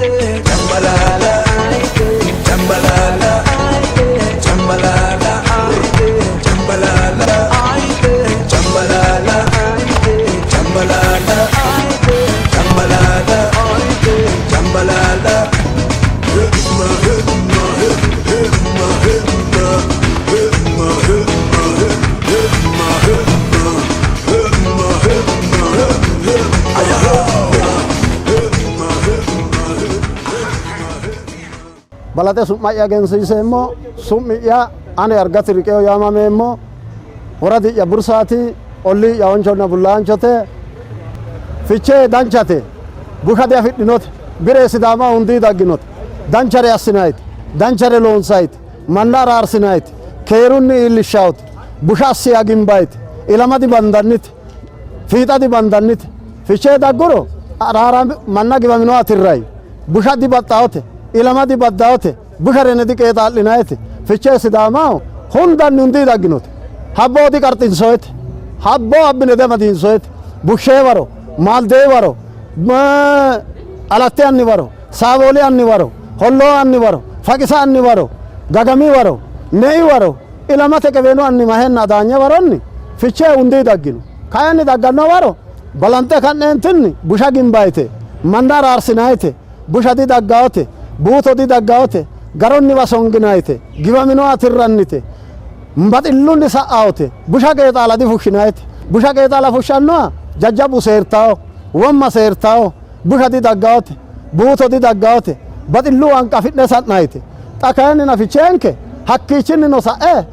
Cambalaalla Cambalaalla Cambalaalla Cambalaalla Cambalaalla Cambalaalla Cambalaalla Cambalaalla. Balaxe su'ma'ya egensiiseemmo. Su'mi'ya ane Argati Riqeo yaamameemmo. Woradi'ya Bursaati, ollii'ya Onchonna Bullaanchote. Fichee danchate, busha diafidhinote, bire Sidaama hundii dagginote. Danchare assinayite, danchare loonsayite, manna araarsinayite, keerunni iillishshawute, busha assiya gimbayite, ilama dibandannite, fiixa dibandannite. Fichee dagguro araara manna giwaminoha tirrayi, busha dibaxxawote, ilama dibaddawote, busharene diqeexaa'linayite. Fichee Sidaamaho hundanni hundii dagginote. Habbo diqarxinsoyete, habbo abbine diamadiinsoyete. Bushshee waro, Maaldee waro, Alatte anni waro, Saabooli anni waro, Holloo anni waro, Faqisa anni waro, Gagami waro, Nei waro, ilamate Qebeenu anni Mahenna Adaanye waronni Fichee hundii daggino. Kayinni dagganno waro balanxe ka'neentinni busha gimbayite, manna araarsinayite, busha didaggawote, buuto didaggawote, garonniwa songinayite, giwaminoha tirrannite, baxillunni sa'awote, busha qeexaala difushshinayite. Busha qeexaala fushshannoha jajjabbu seertawo, womma seertawo, busha didaggawote, buuto didaggawote, baxillu hanqafi'ne sa'nayite. Xa kayinnina Ficheenke hakkiichinnino sa'e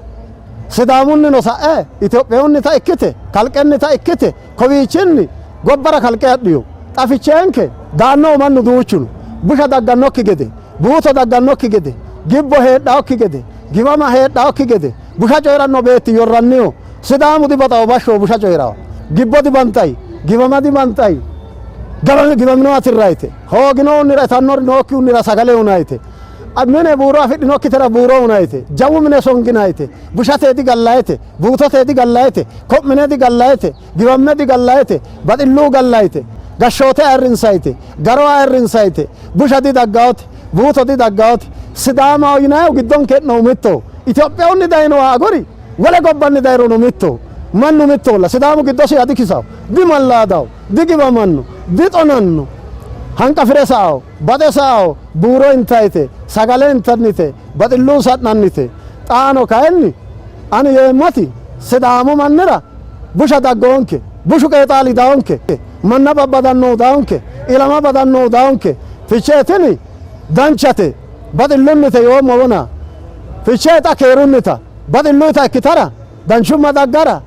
Sidaamunnino sa'e Itophiyunnita ikkite kalqennita ikkite kowiichinni gobbara kalqe hadhiyo. Xa Ficheenke daannohu mannu duuchu no. Busha daggannokki gede, buuto daggannokki gede, gibbo heedhawokki gede, giwama heedhawokki gede, busha coyi'ranno beetti yorranniho. Sidaamu dibaxawo bashsho busha coyi'rawo. Gibbo dibanxayi, giwama dibanxayi, giwaminoha tirrayite, hooginohunnira itannori nookkihunnira sagale hunayite, mine buuro afidhinokkitera buuro hunayite, jawu mine songinayite, bushate digallayite, buutote digallayite, ko'mine digallayite, giwamme digallayite, baxillu gallayite, gashshoote ayirrinsayite, garo ayirrinsayite, busha didaggawote, buuto didaggawote. Sidaamaho yinayihu giddonke hee'nohu mittoho. Itophiyunni dayinoha aguri wole gobbanni dayirono mittoho. Mannu mittoholla. Sidaamu giddosiha dikisawo, dimallaadawo, digiwamanno, dixonanno. Hanqafire sa'awo, baxe sa'awo, buuro intayite, sagale intannite, baxillu sa'nannite. Xaano kayinni ani yeemmoti Sidaamu mannira busha daggoonke, bushu qeexaali dawonke, manna babbadannohu dawonke, ilama badannohu dawonke. Fichee tini danchate, baxillunnite yoommo wona. Fichee xa keerunnita, baxilluyita ikkitara, danchumma daggara,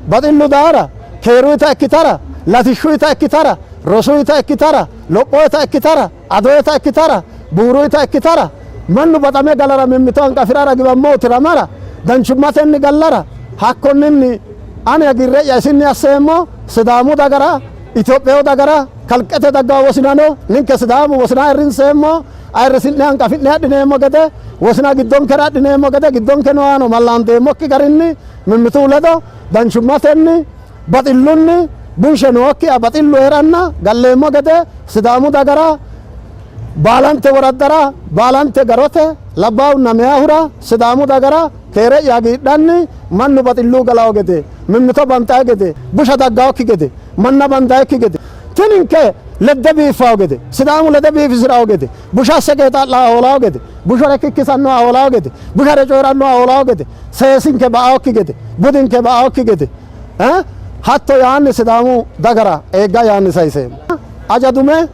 baxillu daara, keeruyita ikkitara, latishshuyita ikkitara, rosuyita ikkitara, lophoyita ikkitara, adoyita ikkitara, buuruyita ikkitara, mannu baxame galara, mimmito hanqafi'rara, giwammohu tiramara, danchummatenni gallara, hakkonninni ani hagiirre'ya isinni asseemmo. Sidaamu dagara, Itophiyu dagara, kalqete dagga wosinano ninke Sidaamu wosina ayirrinseemmo, ayirrisi'ne hanqafi'ne adhineemmo gede, wosina giddonkera adhineemmo gede, giddonke noohano mallaandeemmokki garinni mimmitu ledo danchummatenni baxillunni bunshe nookkiha baxillu hee'ranna galleemmo gede Sidaamu dagara baalante woraddara baalante garote labbaahunna meyaahura Sidaamu dagara keere'ya hagiidhanni mannu baxillu galawo gede, mimmito banxayi gede, busha daggawokki gede, manna bandayikki gede, tininke ledde biiffawo gede, Sidaamu lede biifisirawo gede, busha asse qeexaa'la hoolawo gede, bushare kikkisannoha hoolawo gede, bushare coyi'rannoha hoolawo gede, seesinke ba'awokki gede, budinke ba'awokki gede, hatto yaanni Sidaamu dagara eegga yaanni sayiseemmo. Aja dume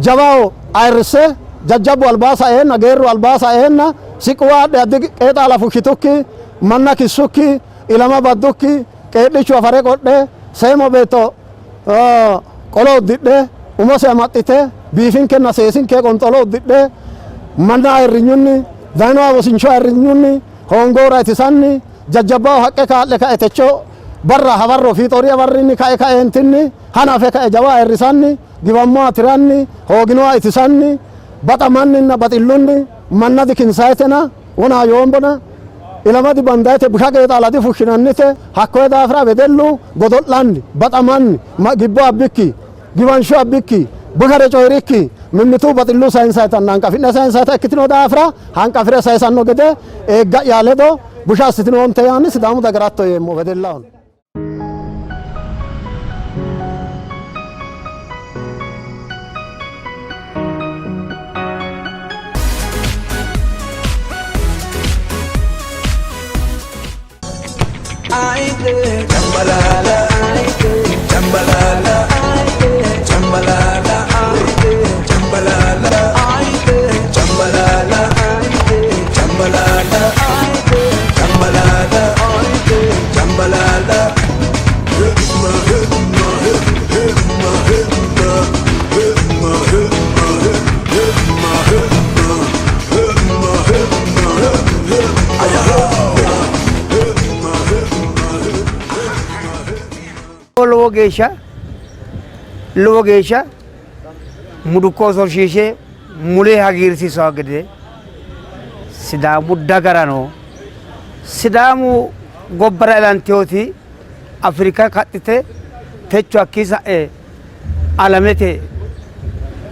jawaho ayirrisse, jajjabbu albaa saeenna, geerru albaa saeenna, siqquwa adhe addi qeexaala fushshitukki, manna kissukki, ilama baddukki, qeedhichu afare qodhe, seemo beetto qolo uddidhe, umose amaxxite, biifinkenna seesinke qonxolo uddidhe, manna ayirrinyunni, dayinoha wosincho ayirrinyunni, hoongoora itisanni, jajjabbaho haqqe kaa'le kae techo barra hawarro fiixooriya barrinni kae kaeentinni hanafe kae jawa ayirrisanni, giwammoha tiranni, hooginoha itisanni, baxamanninna baxillunni manna dikinsayitena, wona yoombona, ilama dibandayite, busha qeexaala difushshinannite. Hakkoye daafira wedellu godo'lanni, baxamanni, gibbo abbikki, giwansho abbikki, Bushare coyi'rikki mimmitu baxillu sayinsayitanna hanqafi'ne sayinsayita ikkitino daafira hanqafi're sayisanno gede eegga'ya ledo busha assitinoonte yaanni Sidaamu dagara hatto yeemmo wedellahono. Jambalala, jambalala, jambalala, jambalala, jambalala, jambalala, jambalala, jambalala. Lowo geeshsha lowo geeshsha mudukko ofoshshiishe mule hagiirsiisanno gede Sidaamu dagarano Sidaamu gobbara ilantinoti Afirika kaxxite techo hakkii sa'e alamete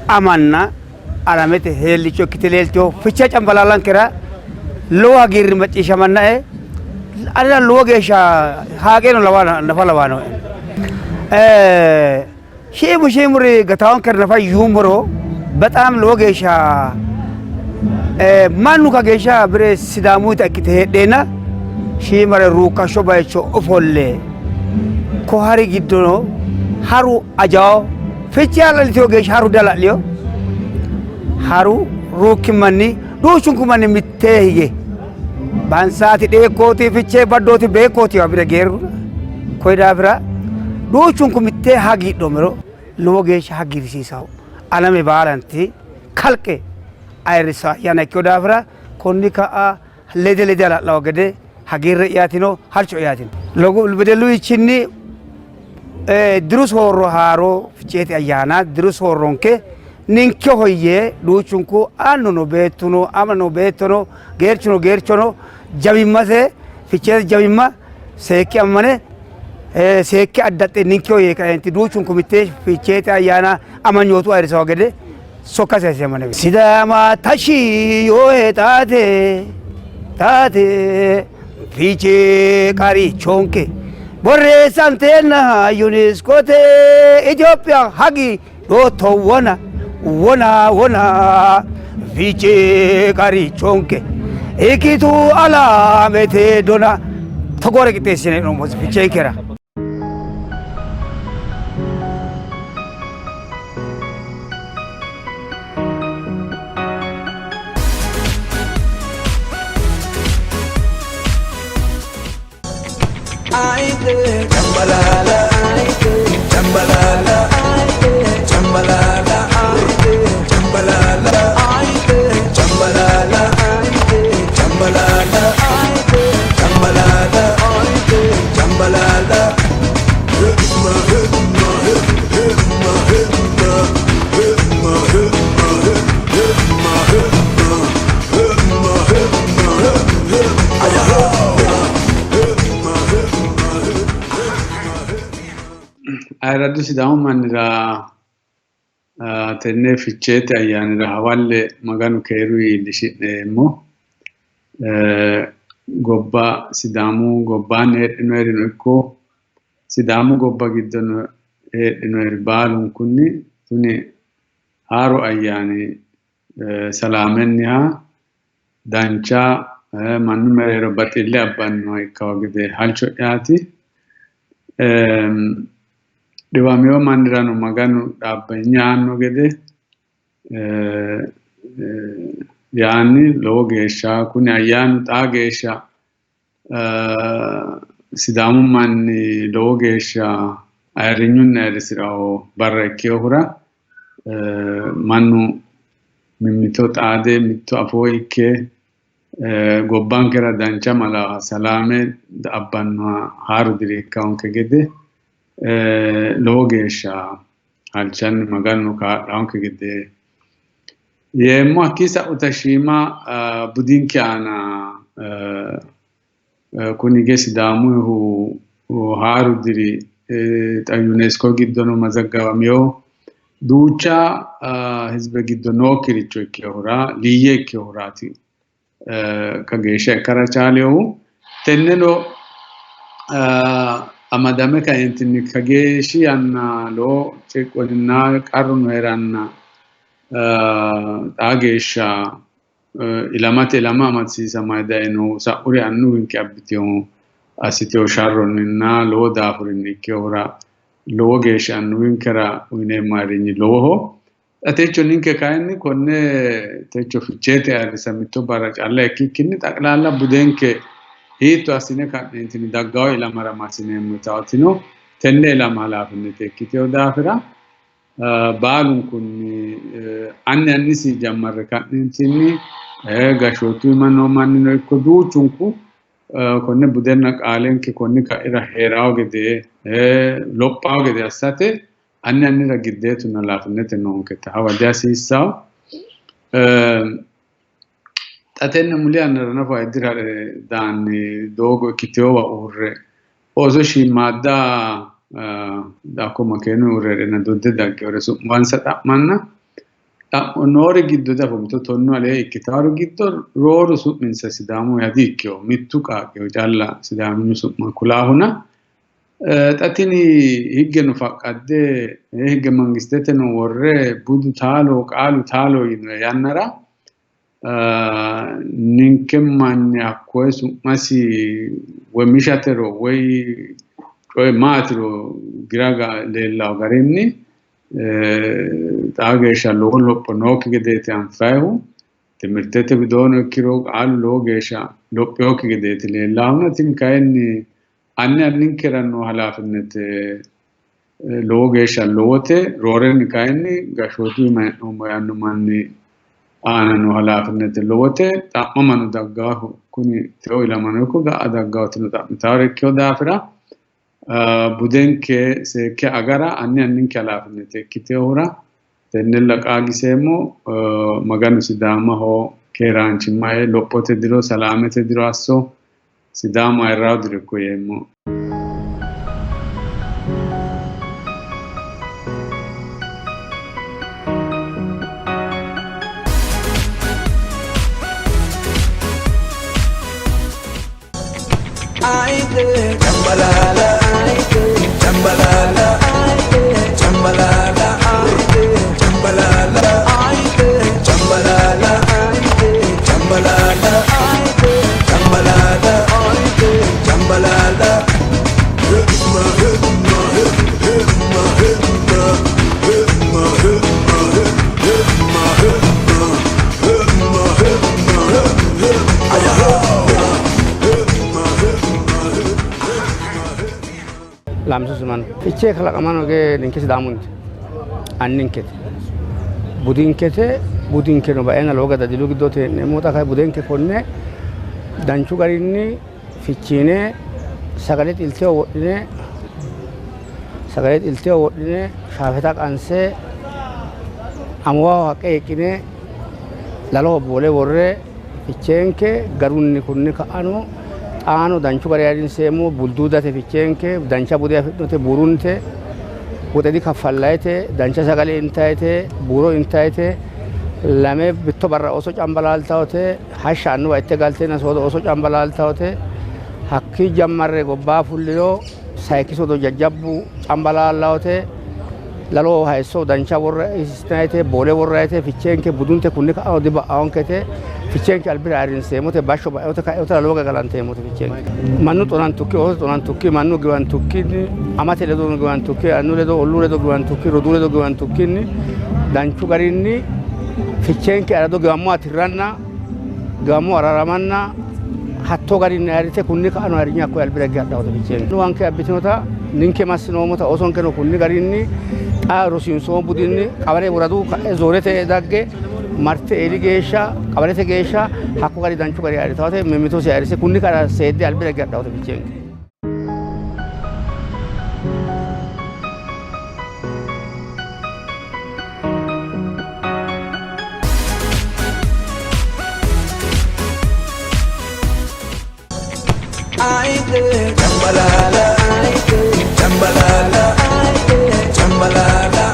amanna alamete heellicho ikkite leeltino Fichee Cambalallankera lowo hagiirri macciishshamannae anera lowo geeshsha haaqeeno nafa lawannoe. Shiimu shiimuri gataankeri nafa yuummoro በጣም lowo geeshsha mannu kageeshsha bire Sidaamuyita ikkite heedheenna shiimare ruukkashsho bayicho ofolle ko hari giddono haru ajawo Fichee hala'liteyo geeshsha haru dihala'lino. Haru ruukkimanni duuchunku manni mittee hige bansaati dheekkooti Fichee baddooti beekkooti bire geerru koyi daafira duuchunku mittee hagiidhoomero lowo geeshsha hagiirsiisawo alame baalanti kalqe ayirrissa ayyaana ikkino daafira konni ka'a lede lede hala'lawo gede hagiirre'yaatino halcho'yaatino. Wedelluwichinni diru soorro haaro Ficheete ayyaana diru soorronke ninkeho yee duuchunku annuno beettuno amano beettono geerchuno geerchono jawimmase Ficheete jawimma seekke ammane seekke addaxxe ninkeho yee kaeenti duuchunku mitte Ficheete ayyaana amanyootu ayirrisawo gede sokka sayseemmo. Sidaama tashi yoohe taate taate Fichee qarichonke borreessanteenna UNESCO-te Itophiya hagi dhootto wona wona wona Fichee qarichonke ikkitu alamete dona togoore qixxeessine hee'noommo Ficheenkera. Jambalala, jambalala, jambalala, jambalala, jambalala, jambalala, jambalala, jambalala. Ayirradu Sidaamu mannira tenne Ficheete ayyaanira hawalle Maganu keeru iillishi'neemmo. Gobba Sidaamu gobbaanni heedhinoyerino ikko Sidaamu gobba giddo heedhinoyeri baalunkunni kuni haaru ayyaani salaamenniha dancha mannu mereero baxille abbannoha ikkawo gede halcho'yaati. Dhiwamiyo mannirano Maganu dhaabbenya aanno gede yaanni lowo geeshsha kuni ayyaanu xaa geeshsha Sidaamu manni lowo geeshsha ayirrinyunni ayirrisirawo barra ikkinohura mannu mimmito xaade mitto afoo ikke gobbankera dancha mala salaame abbannoha haaru diri ikkawonke gede lowo geeshsha halchanni Maganu kaa'lawonke gede yeemmo. Hakkii sa'uta shiima budinke aana kuni hige Sidaamuyihu haaru diri xa UNESCO giddono mazaggawamiyo. Duucha hizbe giddo nookkiricho ikkinohura liyye ikkinohuraati kageeshsha ikkara chaalehu. Tenneno amadame kaentinni kageeshshi yanna lowo ciqqoninna qarruno heeranna xaa geeshsha ilamate ilama amadisiisamayi dayino sa'uri annuwinke abbiteyo assiteyo sharronninna lowo daafurinni ikkinohura lowo geeshsha annuwinkera uyineemmo ayirrinyi lowoho. Xa techo ninke kayinni konne techo Ficheete ayirrisa mitto barra calla ikkikkinni xaqlaalla budenke hiitto assine ka'neentinni daggawo ilamara massineemmo yitaatino tenne ilama halaafinnete ikkiteyo daafira baalunkunni anni annisi jammarre ka'neentinni gashshootu iima noo mannino ikko duuchunku konne budenna qaalenke konni ka'ira heerawo gede lophawo gede assate anni annira giddeetunna halaafinnete noonketa hawa dihasiissawo. Xa tenne muli yannara nafa iddira ha're daanni doogo ikkiteyowa uurre ooso shiimmaadda hakko makeenu uurre hee'reenna dodde daggewore su'muwansa xa'manna xa'mo noori giddo dafo mito 10 alee ikkitawori giddo rooru su'minsa Sidaamuyiha di-ikkeyo, mittu qaaqqi calla Sidaamu su'ma kulaahuna. Xa tini higgeno faqqadde higge mangisteteno worre budu taalo qaalu taalo yinoe yannara ninke manni hakkoye su'masi woy mishatero woy coye maatiro gira leellawo garinni xaa geeshsha lowo lopho nookki gedeeti anfayihu. Timirtete widoono ikkiro qaalu lowo geeshsha lopheyokki gedeeti leellaahuna. Tini kayinni anni anninkera noo halaafinnete lowo geeshsha lowote, roorenni kayinni gashshootu iima hee'noommo yaanno manni aana noo halaafinnete lowote. Xa'mamano daggaahu kuni teo ilamano ikko ga'a daggaawotino xa'mitawore ikkeyo daafira budenke seekke agara anni anninke halaafinnete ikkiteyohura tennella qaagiseemmo. Maganu Sidaamaho keeraanchimma ee lophote diro salaamete diro asso, Sidaamu ayirrawo diro ikko yeemmo. Jambalala, jambalala, jambalala, jambalala, jambalala, jambalala, jambalala, jambalala. Lamsu Suman Fichee kalaqamano ge ninke Sidaamunte anninkete budinkete budinkeno baena lowo gadadilu giddo hee'neemmo. Xa kayi budenke konne danchu garinni fichiine sagale xilteho wodhine sagale xilteho wodhine shaafeta qanse amuwaho haqqe hiiqqine laloho boole worre ficheenke garunni kunni ka'ano xaano danchu gari ayirrinseemmo. Bulduudate ficheenke dancha bude afidhinote buurunte woxe dikaffallayiite dancha sagale intayite buuro intayite lame mitto barra ooso cambalaaltawote hashsha annuwa itte galteenna soodo ooso cambalaaltawote hakkii jammarre gobbaa fulliro sayikki soodo jajjabbu cambalaallawote laloho hayisso dancha worrayite boole worrayite ficheenke budunte kunni ka'ano diba'aonkete ficheenke albira ayirrinseemmote bashsho ba'eote ka'eote lowo galanteemmote ficheenke mannu xonantukki ooso xonantukki mannu giwantukkinni amate ledo giwantukki annu ledo olluu ledo giwantukki roduu ledo giwantukkinni danchu garinni ficheenke arado giwammo atirranna giwammo araramanna hattoo garinni ayirrite kunni ka'ano ayirrinye hakkoye albira higge hadhawote ficheenke wanke abbitinota ninke massinoommota oosonkeno kunni garinni xa rosiinsoommo budinni qawale woradu ka'e zoonete dagge marte eeli geeshsha qawalete geeshsha hakko gari danchu gari ayirritawate mimmitosi ayirrise kunni ka'a seedde albira higge hadhawote ficheenke. Jambalala, jambalala, jambalala,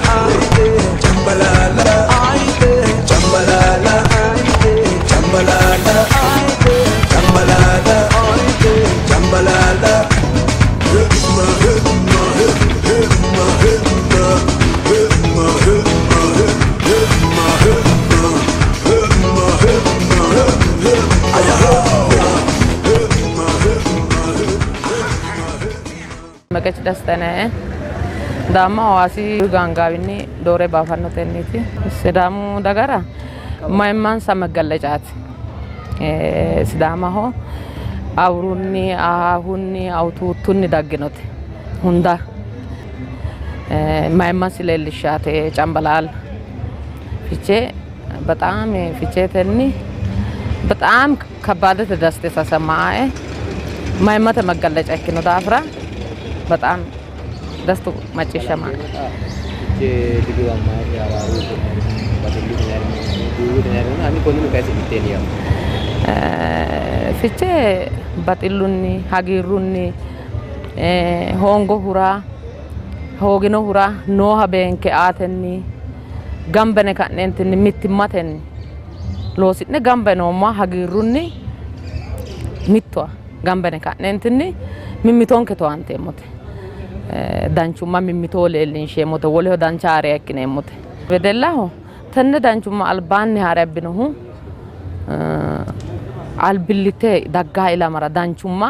Demmeqech Dastanae daamma Hawaasi gaangaawinni doore baafannotenniiti. Sidaamu dagara mayimmansa መገለጫት Sidaamaho awurunni ahaahunni awutuuttunni dagginote hunda mayimmasi leellishshaate Cambalaalla Fichee በጣም ፊቼተኒ በጣም ከባደተ ደስታ ተሰማኤ mayimmate መገለጫ ikkino daafira በጣም ደስቱ macciishshama Fichee baxillunni hagiirrunni hoongohura hooginohura nooha beenke aatenni gambene ka'neentinni mittimmatenni loosi'ne gamba yinoommoha hagiirrunni mittowa gambene ka'neentinni mimmitonke towaanteemmote danchumma mimmitoho leellinsheemmote woleho dancha haare ikkineemmote wedellaho tenne danchumma albaanni haare abbinohu albillitte daggaa ilamara danchumma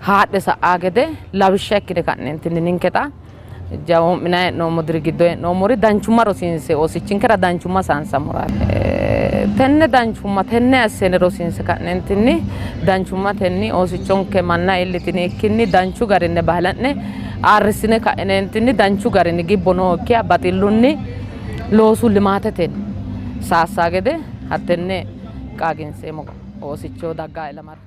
haadhe sa'aa gede lawishsha ikkine ka'neentinni ninke xa jawoo'minanni hee'noommo diri giddo hee'noommori danchumma rosiinse oosichinkera danchumma saansammoraati. Tenne danchumma tenne assine rosiinse ka'neentinni danchummatenni oosichonke manna iillitinikkinni danchu garinni bahala'ne ayirrisine ka'neentinni danchu garinni gibbo nookkiha baxillunni loosu limaatetenni saassaa gede hattenne qaaginseemmo oosicho daggaa ilamara.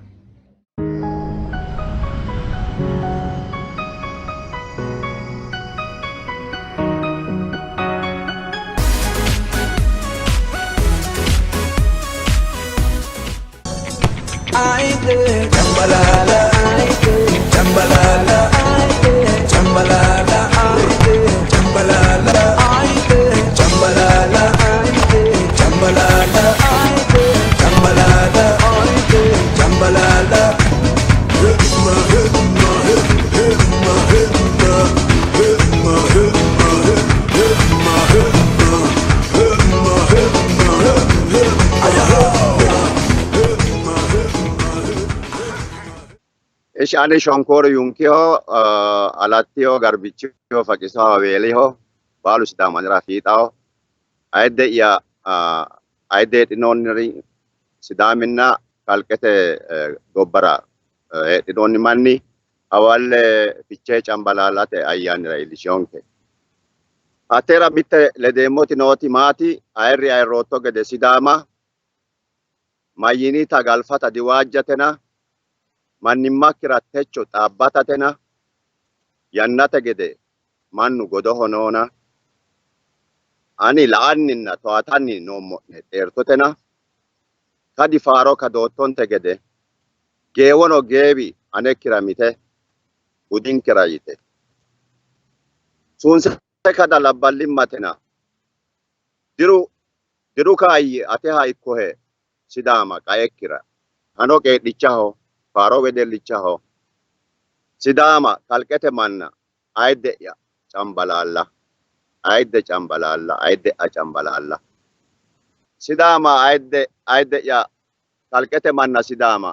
Cambalaalla Cambalaalla Cambalaalla Cambalaalla Cambalaalla Cambalaalla Cambalaalla Cambalaalla. Ishi ani Shonkoru Yunkiho, Alattiho, Garbichiho, Faqisaho, Haweeliho, baalu Sidaamanira fiixaho. Ayidde'ya ayidde heedhinoonniri Sidaaminna kalqete gobbara heedhinoonni manni hawalle Fichee Cambalaallate ayyaanira iillishonke. Atera mitte ledeemmoti nooti maati ayirri ayirrootto gede Sidaama mayyinita galfata diwaajjatena mannimmakkira techo xaabbatatena yannate gede mannu godoho noona ani la'anninna towatanni noommo'ne xeertotena kadi faaro kadoottonte gede geewono geewi anekkira mite budinkera yite suunse kada labballimmatena diru diru kaayyi ateha ikkohe Sidaama qaekkira ano qeedhichaho faaro wedellichaho Sidaama kalqete manna ayidde'ya Cambalaalla ayidde Cambalaalla ayidde'ya Cambalaalla Sidaama ayidde ayidde'ya kalqete manna Sidaama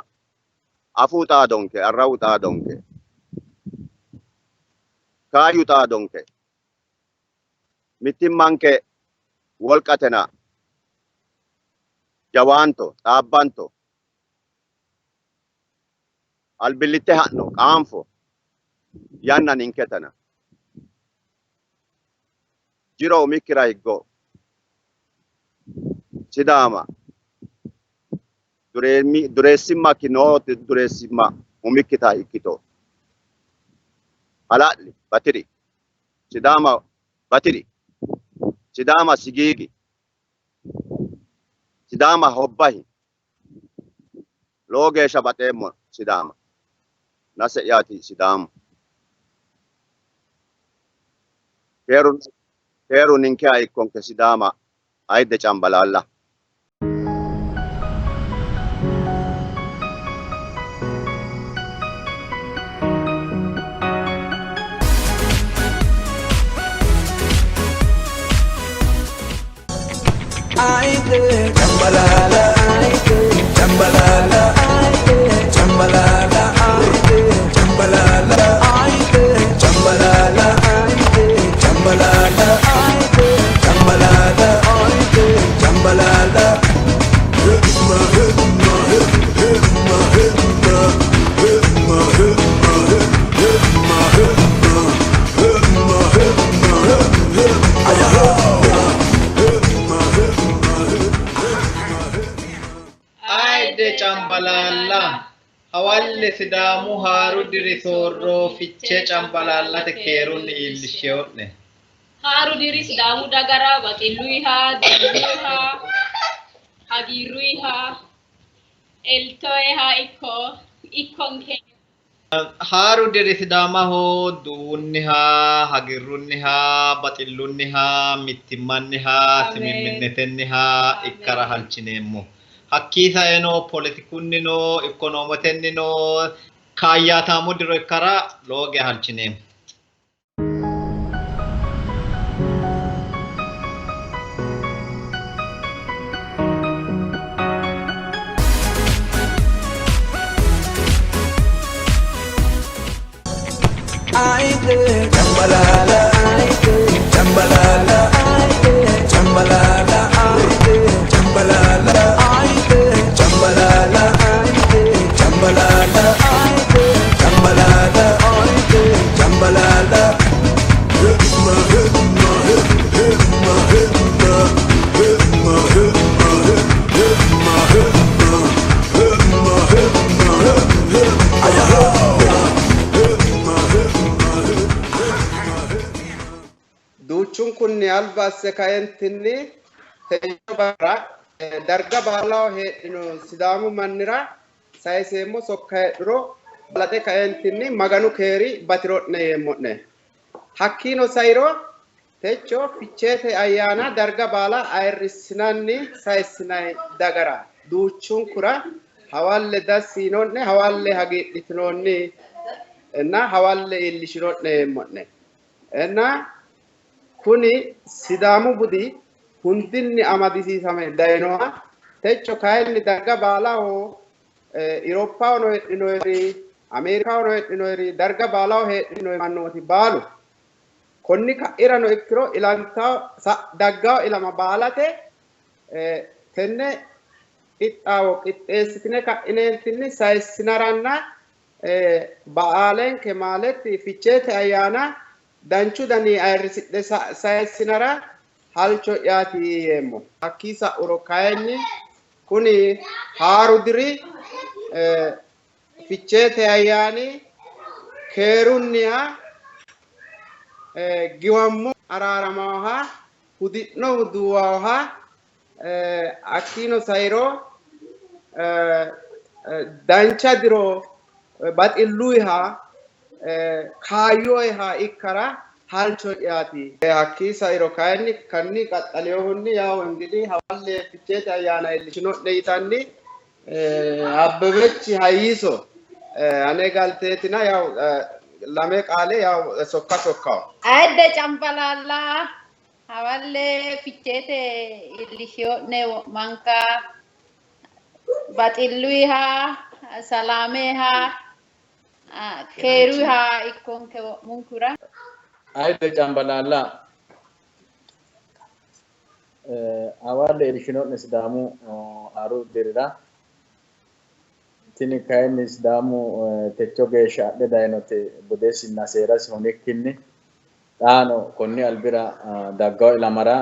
afuu xaadonke arrawu xaadonke kaayyu xaadonke mittimmanke wolqatena jawaanto xaabbanto albillitte ha'no qaanfo yanna ninketena jiro umikkira higgo Sidaama dureessimmakki noo dureessimma umikkita ikkito hala'li batiri Sidaama batiri Sidaama sigiigi Sidaama hobbahi lowo geeshsha baxeemmo Sidaama nase'yaati Sidaamu keeru ninkeha ikkonke Sidaama ayidde Cambalaalla. Cambalaalla Cambalaalla Cambalaalla Cambalaalla Ayidde Cambalaalla hawalle Sidaamu haaru diri soorro Fichee Cambalaallate keerunni iillisheyo'ne. Haaru diri Sidaamu dagara baxilluyiha, dilluyha, hagiirruyha, eltoyiha ikko ikkonke. Haaru diri Sidaamaho duwunniha, hagiirrunniha, baxillunniha, mittimmanniha, simimminnetenniha ikkara halchineemmo. Hakkii saeno poletikunnino ikkonoomotennino kaayyaataamo diro ikkara lowo geya halchineemmo. Jambalala, jambalala, jambalala, jambalala, jambalala, jambalala, jambalala, jambalala. Duuchunkunni alba asse kaentinni techo barra darga baalaho heedhino Sidaamu mannira sayiseemmo sokka heedhuro balaxe kaentinni Maganu keeri batiro'ne yeemmo'ne. Hakkiino sairo techo Ficheete ayyaana darga baala ayirrissinanni sayissinanni dagara duuchunkura hawalle dassi yino'ne, hawalle hagiidhitinoonni እና hawalle iillishino'ne yeemmo'ne. እና kuni Sidaamu budi hundinni amadisiisame dayinoha techo kayinni darga baalaho Awuroppahono heedhinoyiri Ameerikahono heedhinoyiri darga baalaho heedhinoyiri mannooti baalu konni ka'irano ikkiro ilantao daggawo ilama baalate tenne qixxaawo qixxeessitine ka'ineentinni sayissinaranna ba'aalenke maaletti Ficheete ayyaana danchu dani ayirrisidhe sayissinara halcho'yaati yeemmo. Hakkii sa'uro kayinni kuni haaru diri Ficheete ayyaani keerunniha giwammo araaramaaha hudi'nohu duuwaaha hakkiino sairo dancha diro baxilluyiha kaayyoyiha ikkara halcho'yaati. Hakkii sairo kayinni kanni qaxxaleyohunni yaw ingidi hawalle Ficheete ayyaana iillishino'ne yitanni Abbebech Hayiso ane galteetina yaw lame qaale yaw sokka sokkawo. Ayidde Cambalaalla hawalle Ficheete iillishiyo'ne wo'manka baxilluyiha salaameha keeruyiha ikkonke wo'munkura. Ayidde Cambalaalla hawalle iillishino'ne Sidaamu haaru dirira. Tini kayinni Sidaamu techo geeshsha adhe dayinote budesinna seerasi hunikkinni xaano konni albira daggawo ilamara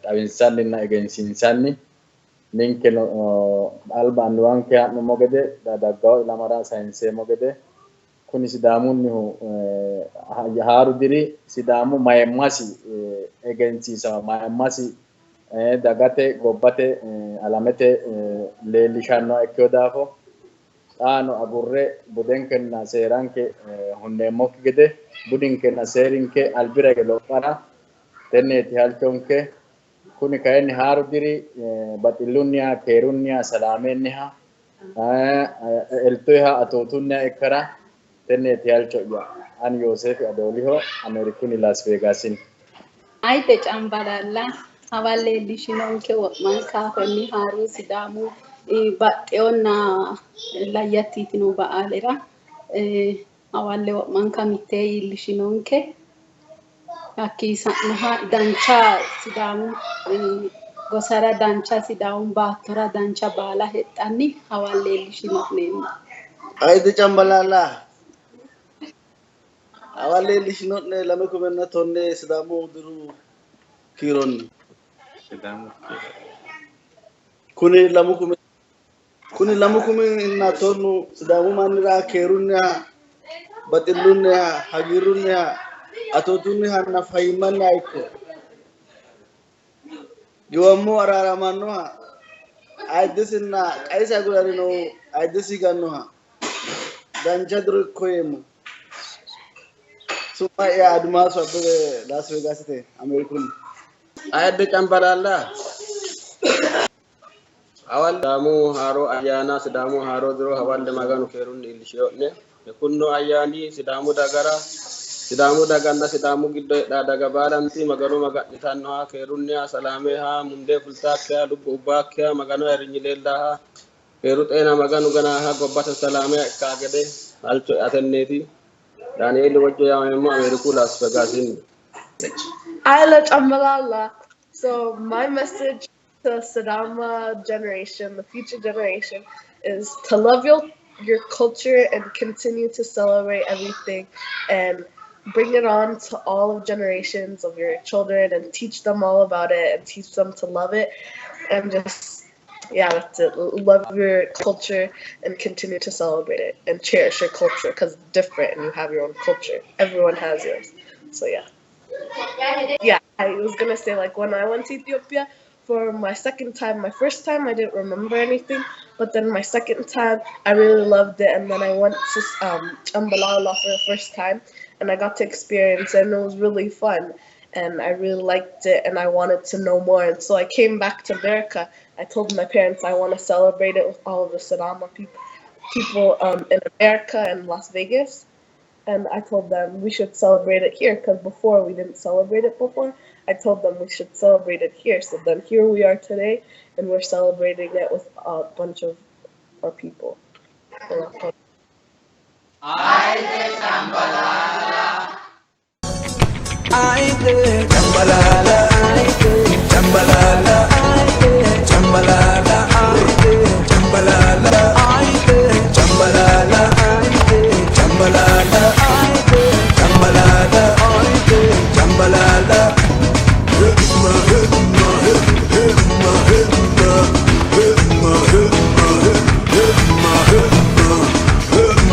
xawinsanninna egensiinsanni ninkeno alba annuwanke ha'nummo gede daggawo ilamara sayinseemmo gede kuni Sidaamunnihu haaru diri Sidaamu mayimmasi egensiisawo mayimmasi dagate gobbate alamete leellishannoha ikkeyo daafo xaano agurre budenkenna seeranke hunneemmokki gede budinkenna seerinke albira hige lophara tenneeti halchonke. Kuni kayinni haaru diri baxillunniha keerunniha salaamenniha eltoyiha atootunniha ikkara tenneeti halcho'ya. Ani Yoosefi Adooliho Ameerikunni Las Vegasinni. Ayidde Cambalaalla hawalle iillishinonke wo'manka konni haaru Sidaamu baxxeyonna layyatti yitino ba'aalera hawalle wo'manka mittee iillishinonke. Hakkii sa'noha dancha Sidaamu gosara dancha Sidaamu baattora dancha baala hexxanni hawalle iillishino'neemmo. Ayidde Cambalaalla hawalle iillishino'ne 2010 Sidaamu diru kiironni. Kuni Kuni 2010 Sidaamu mannira keerunniha, baxillunniha, hagiirrunniha, atootunnihanna fayyimmanniha ikko. Giwammo araaramannoha, ayiddesinna qaesi agurarinohu ayiddesi higannoha dancha diro ikko yeemmo. Su'ma'ya Adimaasu Abbebe Las Vegasite Ameerikunni. Ayidde Cambalaalla hawalle Sidaamu haaro ayyaana Sidaamu haaro diro hawalle Maganu keerunni iillishiyo'ne. Kunno ayyaani Sidaamu dagara Sidaamu daganna Sidaamu giddo heedhaa daga baalanti Magano maga'nitannoha keerunniha salaameha mundee fultaakkiha lubbu ubbaakkiha Maganu ayirrinyi leellaha keeru xeena Maganu ganaha gobbate salaameha ikkaa gede halcho atenneeti. Daniel Wajjo yaamameemmo Ameeriku Las Vegasinni. Ayla Chambalala. So my message to Sidama generation, the future generation, is to love your culture and continue to celebrate everything and bring it on to all of generations of your children and teach them all about it and teach them to love it and just, yeah, that's it. Love your culture and continue to celebrate it and cherish your culture because it's different and you have your own culture. Everyone has yours. So yeah. Yeah, I was gonna say, like, when I went to Ethiopia for my second time, my first time I didn't remember anything, but then my second time I really loved it, and then I went to Ambalala for the first time, and I got to experience it, and it was really fun, and I really liked it, and I wanted to know more, and so I came back to America. I told my parents I want to celebrate it with all of the Sidama people in America and Las Vegas. And I told them we should celebrate it here because before we didn't celebrate it before. I told them we should celebrate it here. So then here we are today, and we're celebrating it with a bunch of our people. Ayidde Cambalaalla, ayidde Cambalaalla, ayidde Cambalaalla, ayidde Cambalaalla, ayidde Cambalaalla, ayidde Cambalaalla, ayidde Cambalaalla, ayidde Cambalaalla. Himma himma himma himma himma himma himma himma himma himma himma.